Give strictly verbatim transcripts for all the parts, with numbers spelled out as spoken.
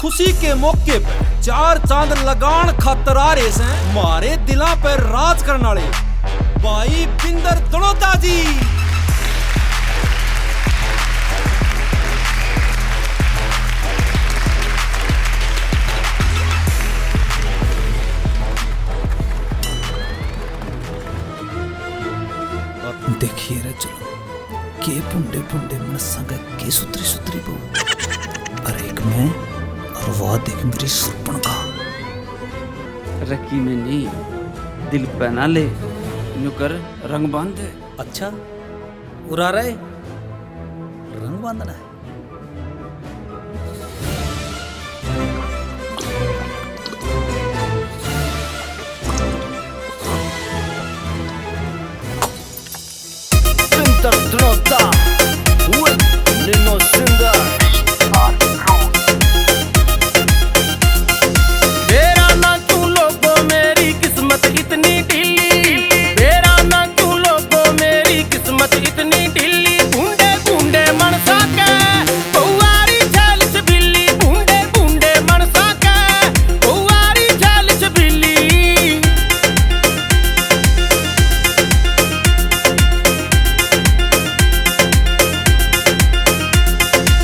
खुशी के मौके पे चार चांद लगाण खातर आ रहे सैं म्हारे दिलां पे राज करण आले भाई बिंदर दड़ौदा जी। देखिए रे चलो, के भुंडे भुंडे मनसा के के सुतरी सुतरी बहू। अरे एक मैं और वाह देख मेरी सुरपण का। रखी में नहीं, दिल पे ना ले, न्यू कर रंग बांध दे। अच्छा, उरा रहे रंग बांधना है। Pinter Dronta with Nino Singer. मेरा ना क्यों लोगो मेरी किस्मत इतनी ढीली, मेरा ना क्यों लोगो मेरी किस्मत इतनी ढीली। भूंडे भूंडे मनसा के बहुआरी छैल छबीली, भूंडे भूंडे मनसा के बहुआरी छैल छबीली।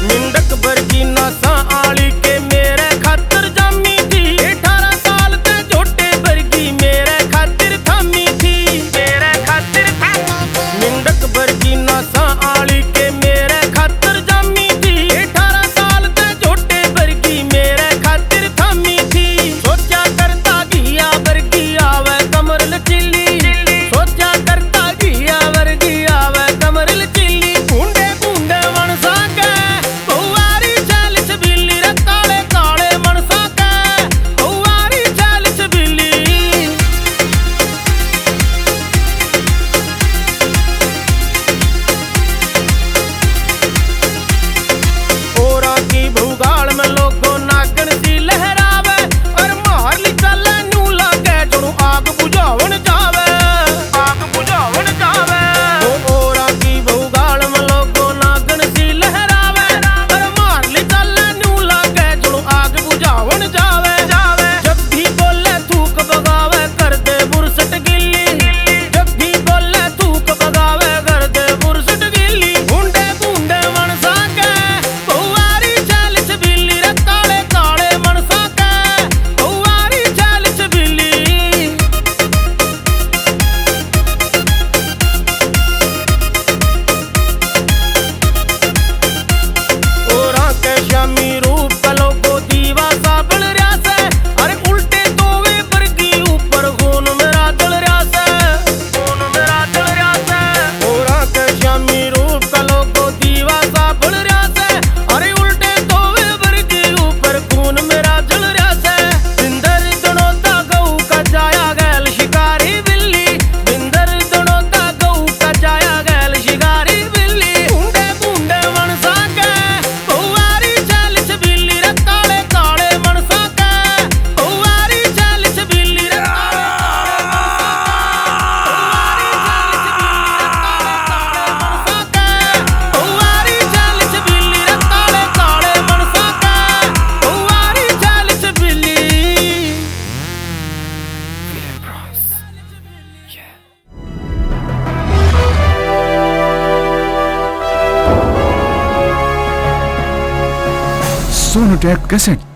मिंडक बरगी नसा आली के मेरे खातर जामी थी, अठारह साल ते झोटे बरगी मेरे खातिर थामी थी, मेरे खातिर थामी। मिंडक बरगी नसा आली के मेरे खातर जामी थी, अठारह साल ते झोटे बरगी मेरे खातिर थामी थी। सोचा करता घिया बरगी आवे कमर लचीली, सोचा करता घिया बरगी आवे कमर लचीली। भूंडे भूंडे मनसा के बहुआरी छैल छबीली रे, काले काले मनसा के बहुआरी छैल छबीली। औरां की भूगाल में लोगो नागण सी लहरावे, और मारली चाले न्यू लागे जणु आग बुझावण जावे, आग बुझावण जावे। ओ औरां की भूगाल में लोगो नागण सी लहरावे, और मारली चाले न्यू लागे जणु आग बुझावण जावे, जावे। जब भी बोले थूक बगावे कर दे बुरसट गिल्ली, जब भी बोले थूक बगावे कर दे बुरसट गिल्ली। भूंडे भूंडे मनसा के बहुआरी छैल छबीली रे, काले काले मनसा के बहुआरी छैल छबीली। औरां के श्यामी रूप का लोगो दीवा सा बल रहा से, अरे उल्टे तोवे बरगी ऊपर खून मेरा जल रहा से, खून मेरा जल रहा से। औरां के श्यामी रूप का लोगो दीवा सा बल रहा से, अरे उल्टे तोवे बरगी ऊपर खून मेरा जल रहा से। बिंदर दड़ौदा गऊ का जाया गैल शिकारी बिल्ली, बिंदर दड़ौदा गऊ का जाया गैल शिकारी बिल्ली। भूंडे भूंडे मनसा के बहुआरी छैल छबीली रे, काले काले मनसा के बहुआरी छैल छबीली रे, काले काले मनसा के बहुआरी छैल छबीली रे, काले काले मनसा के बहुआरी छैल छबीली रे, काले काले मनसा के बहुआरी छैल छबीली। Sonotech cassette।